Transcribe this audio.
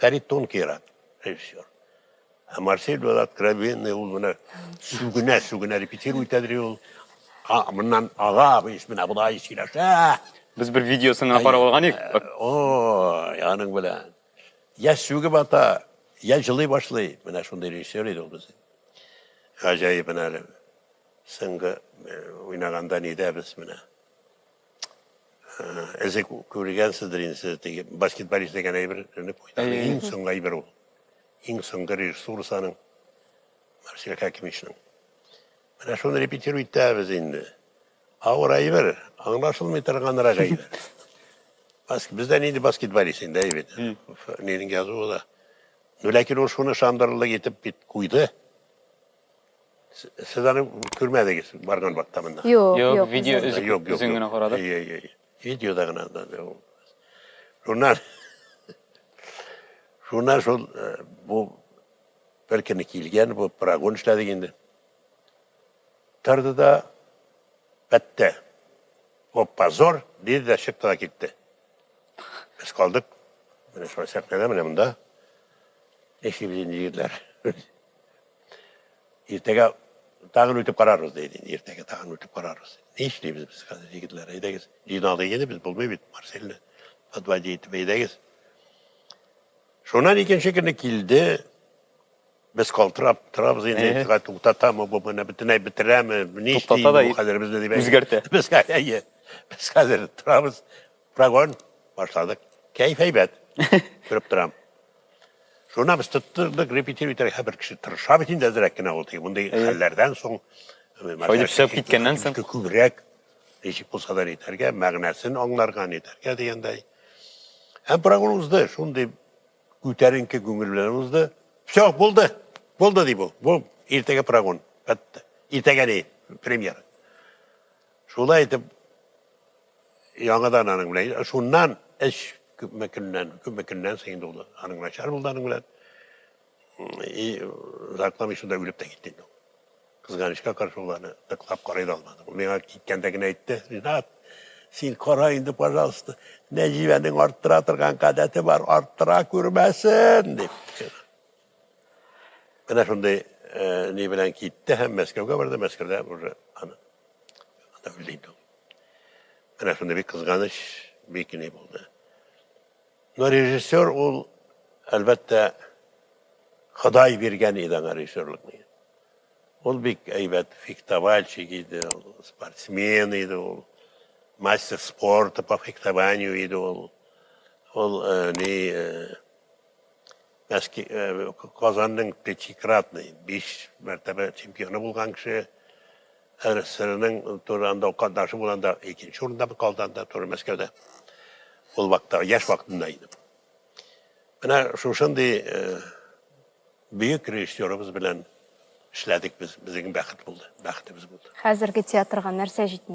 Фәрит тонкийрак режиссер. Ә Марсель был откровенный, ул менә сүгенә, сүгенә репетирует итәдер ул. А, моннан ага, бу менә болай сөйләшә. Без бер видеосын гына карап алган идек. Ой, аның белән. Я сүгеп ата, я җылый башлый. Менә шундый режиссер иде ул безнең. Гаҗәеп менә әле. Соңгы уйнаганда нидә без менә. Эзе күргәнсездер инде сез теге баскетболист дигән әйберне куйды. Иң соңгы әйбер ул. Иң соңгы режиссурасы аның Марсель Хәкимовичның. Менә шуны репетировать итәбез инде. Авыр әйбер, аңлашылмый торганрак әйбер. Баск, бездә нинди баскетболист инде, әй бит. Нинең язуы да. Ну, ләкин ул шуны ышандырырлык итеп бит куйды. Сез аны күрмәдегез барган вакытта монда? Юк, юк. Видео үзен генә карадык. Әйе, әйе. Видеода гына да ул. Шуннан шуннан шул э, бу бер көнне килгән, бу прогон эшләдек инде. Торды да бетте. О, позор, диде дә чыкты да китте. Без калдык. Менә шулай сәхнәдә, менә монда. Нишлибез инде, егетләр? Иртәгә тагын үтеп карарбыз, диде. Иртәгә тагын үтеп карарбыз. Ни эшлибез без хәзер, егетләр? Әйдәгез, җыйналыйк инде без, булмый бит, Марсельне подводить итеп, әйдәгез. Шуннан икенче көнне килде. Без калтырап торабыз инде, әйтеп, туктатамы бу, менә бөтенләй бетерәме, ни эшли Туктата да бу хәзер безне дип. Үзгәртә. Без әйе. Без хәзер торабыз. Прогон башладык. Кәеф әйбәт. Күреп торам. Шуна без тоттырдык, репетировать итәргә һәрбер кеше тырыша бит инде әзрәк кенә ул. Мондый хәлләрдән соң Шулай чыгып киткәннән соң күбрәк ничек булса да итәргә, мәгънәсен аңларга, нитәргә дигәндәй. Һәм прогон узды, шундый күтәренке күңел белән узды. Все, булды. Булды ди бу. Бу иртәгә прогон. Бетте. Иртәгә ни? Премьера. Шулай итеп Яңадан аның белән, шуннан эш күпме көннән, күпме көннән соң инде ул аның начар булды аның белән. И озакламый шунда үлеп тә китте инде ул. Кызганычка каршы ул аны ныклап карый да алмады. Ул миңа киткәндә генә әйтте, Ринат, син кара инде, пожалуйста, Нәҗибәнең арттыра торган гадәте бар, арттыра күрмәсен, дип. Менә шундый ни белән китте һәм Мәскәүгә барды, Мәскәүдә уже аны анда үлде инде ул. Менә шундый бик кызганыч, бик ни булды. Но режиссер ул, әлбәттә, Ходай биргән иде аңа режиссерлыкны. Ул бик әйбәт фехтовальщик иде, ул спортсмен иде ул, мастер спорта по фехтованию иде ул. Ул э, ни э, Мәски, э, Казанның пятикратный, биш мәртәбә чемпионы булган кеше. РСРның туры анда катнашы булганда икенче урында калды анда, туры Мәскәүдә. Ул вакытта, яшь вакытында иде. Менә шушындый э, бөек режиссерыбыз белән эшләдек без, безнең бәхет булды, бәхетебез булды. Хәзерге театрга нәрсә җитми?